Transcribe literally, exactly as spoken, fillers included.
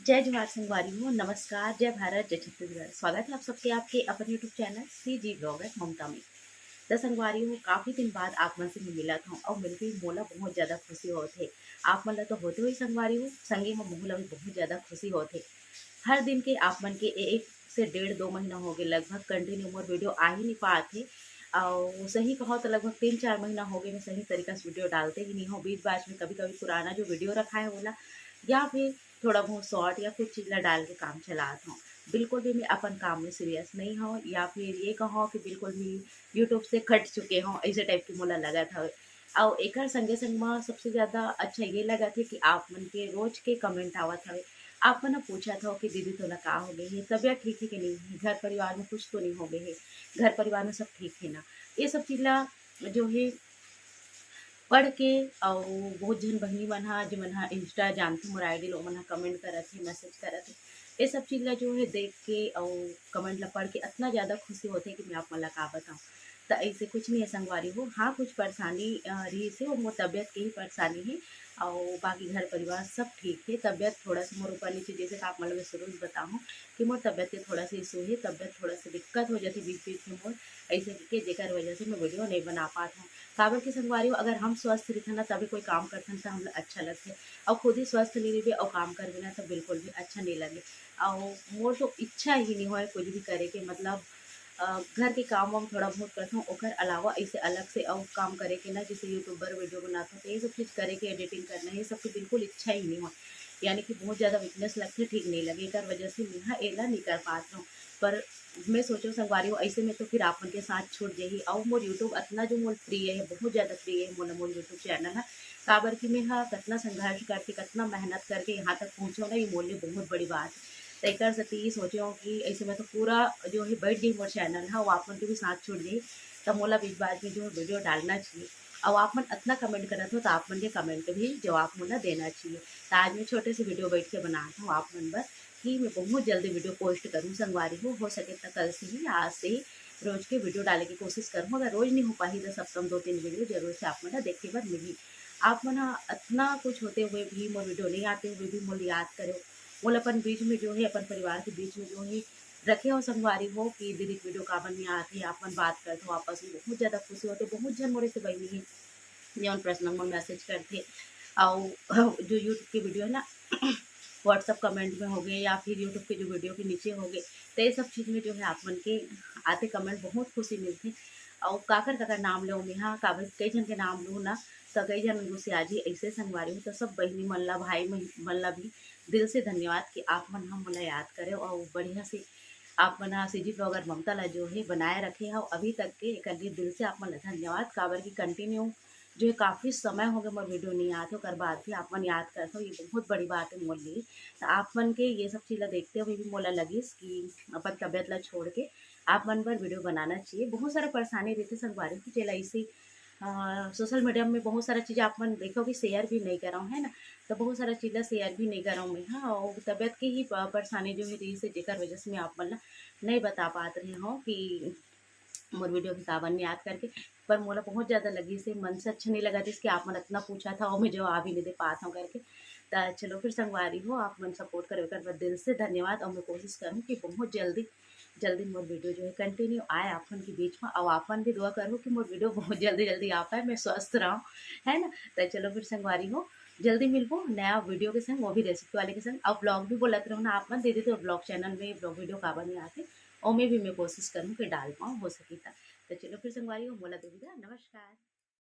जय जोहार संगवारी हो, नमस्कार, जय भारत, जय छत्तीसगढ़। स्वागत है आप सबके आपके अपन YouTube चैनल सीजी ब्लॉगर ममता में। त संगवारी हो, काफी दिन बाद आप मन से मैं मिलत हूँ और मिलके मोला बहुत ज्यादा खुशी होत है। आप मन ला तो होते हुए संगवारी हो, संगे में मोहू ला भी बहुत ज्यादा खुशी होत है। हर दिन के आप मन के एक से डेढ़ दो महीना हो गए लगभग कंटिन्यू मोर वीडियो आ ही नहीं पात है। और सही कहो तो लगभग तीन चार महीना हो गए मैं सही तरीका से वीडियो डालते ही नहीं हो। बीच बाच में कभी कभी पुराना जो वीडियो रखा है बोला या फिर थोड़ा बहुत शॉर्ट या कुछ चीज ला डाल के काम चलात हूँ। बिल्कुल भी मैं अपन काम में सीरियस नहीं हूँ या फिर ये कहो कि बिल्कुल भी YouTube से कट चुके हूँ, ऐसे टाइप की मोला लगत हवे। और एकर संगे संग में सबसे ज्यादा अच्छा ये लगत है कि आप मन के रोज के कमेंट आवत हवे। आप मन पूछत हो कि दीदी तोला का हो गए है, तबियत ठीक है कि नहीं है, घर परिवार में कुछ तो नहीं हो गए है, घर परिवार में सब ठीक है ना। ये सब चीज ला जो है पढ़ के, और बहुत झन बहिनी मन हा, जो मन हा Insta जानथे मोर आईडी लो, मन हा कमेंट करत है, मैसेज करत है। ये सब चीज ला जो है देख के और कमेंट ला पढ़ के इतना ज्यादा खुशी होते है कि मैं आप मन ला का बताऊँ। तो ऐसे कुछ नहीं है संगवारी हो, हाँ कुछ परेशानी रहीस है, वो मोर तबियत के ही परेशानी है। और बाकी घर परिवार सब ठीक है। तबियत थोड़ा सा मोर ऊपर नीचे, जैसे कि आप मन ला शुरू से बताऊँ कि मोर तबियत के थोड़ा सा इशू है, तबियत थोड़ा सा दिक्कत हो जाती बीच बीच में मोर, ऐसे करके जेकर वजह से मैं वीडियो नहीं बना पात हूँ। काबर के संगवारी हो, अगर हम स्वस्थ रहिथन ना तभी कोई काम करथन तो हमला अच्छा लगथे, और खुद ही स्वस्थ नहीं रहिबे और काम करबे ना तो बिल्कुल भी अच्छा नहीं लगे। और मोर तो इच्छा ही नहीं होए कुछ भी करे के, मतलब अ, घर के काम वाम थोड़ा बहुत करथों, ओकर अलावा ऐसे अलग से और काम करे के ना, जैसे यूट्यूबर वीडियो बनाथों तो ये सब चीज करे के, एडिटिंग करना ये सब तो बिल्कुल इच्छा ही नहीं हो, यानी कि बहुत ज्यादा वीकनेस लगथे, ठीक नहीं लगे, एकर वजह से मैं एला नहीं कर पात हूँ। पर मैं सोचो संगवारी हो, ऐसे में तो फिर आप मन के साथ छूट जाही। और मोर YouTube इतना जो मोर प्रिय है, बहुत ज्यादा प्रिय है मोला मोर YouTube चैनल है, काबर कि मैं हा कितना संघर्ष करके, कितना मेहनत करके यहाँ तक पहुँचो ना, ये मोर लिए बहुत बड़ी बात है। तो एकर सेती सोचे हो कि ऐसे में तो पूरा जो है बैठ गई मोर चैनल है, वो आप मन के भी साथ छूट जाही। तो मोला बीच बाज में जो है वीडियो डालना चाहिए। और आप मन इतना कमेंट करत हो तो आप मन के कमेंट भी जवाब मोला देना चाहिए। तो आज मैं छोटे से वीडियो बैठ के बनात हूँ आप मन बर कि मैं बहुत जल्दी वीडियो पोस्ट करूँ संगवारी हो, हो सके तो कल से ही, आज से ही रोज के वीडियो डाले की कोशिश करूँ। अगर रोज नहीं हो पाही तो सप्ताह में दो तीन वीडियो जरूर से आप मन ला देखे बर मिली। आप मन हा इतना कुछ होते हुए भी, मोर वीडियो नहीं आते हुए भी मोला याद करे, मोला अपन बीच में जो है, अपन परिवार के बीच में जो है रखे हो संगवारी हो कि दीदी के वीडियो काबर नहीं आते, आप मन बात करते हो आपस में, बहुत ज्यादा खुशी होते। बहुत झन मोर से बहिनी है जेमन पर्सनल में मैसेज करथे, और जो YouTube के वीडियो है ना, WhatsApp कमेंट में हो गए या फिर YouTube के जो वीडियो के नीचे हो गए, तो ये सब चीज में जो है आप मन के आते कमेंट बहुत खुशी मिलथे। और काकर काकर नाम ले मैं हा, काबर कई झन के नाम लूँ ना, तो कई झन गुस्सिया जी ऐसे संगवारी हो। तो सब बहिनी मन ला, भाई मन ला भी दिल से धन्यवाद कि आप मन हा मोला याद करे और बढ़िया से आप मन हा सीजी ब्लॉगर ममता ला जो है बनाए रखे हो अभी तक के, एकर लिए दिल से आप मन ला धन्यवाद। काबर कि कंटिन्यू जो है काफी समय हो गए मोर वीडियो नहीं आते, ओकर बाद भी आप मन याद करते हो, ये बहुत बड़ी बात है मोर लिए। तो आप मन के ये सब चीज ला देखते हुए भी मोला लगिस कि अपन तबियत ला छोड़ के आप मन बर वीडियो बनाना चाहिए। बहुत सारा परेशानी रहते संगवारी की, जेला इसे सोशल मीडिया में बहुत सारा चीज आप मन देखो कि शेयर भी नहीं करा है ना, तो बहुत सारा चीज ला शेयर भी नहीं करा मैं। हाँ, और तबियत की ही प-, परेशानी जो है रही से, जेकर वजह से मैं आप मन ला नहीं बता पात रही हूँ कि मोर वीडियो के काबर नहीं याद करके। पर मोला बहुत ज्यादा लगी से मन से अच्छा नहीं लगा जिसके आप मन इतना पूछा था और मैं जवाब ही नहीं दे पाता हूँ करके। तो चलो फिर संगवारी हो, आप मन सपोर्ट करवे कर दिल से धन्यवाद और मैं कोशिश करूँ कि बहुत जल्दी जल्दी मोर वीडियो जो है कंटिन्यू आए आप मन के बीच में। और आप मन भी दुआ करो कि मोर वीडियो बहुत जल्दी जल्दी आ पाए, मैं स्वस्थ रहूँ, है ना। तो चलो फिर संगवारी हो, जल्दी मिलबो नया वीडियो के संग, वो भी रेसिपी वाले के संग। अब ब्लॉग भी बोलत रहो ना आप मन, दीदी तो ब्लॉग चैनल में ब्लॉग वीडियो काबर नहीं आते, ओमे भी मैं कोशिश करूँ कि डाल पाऊँ हो सकी था। तो चलो फिर संगवारी हो, मोला दो विदा, नमस्कार।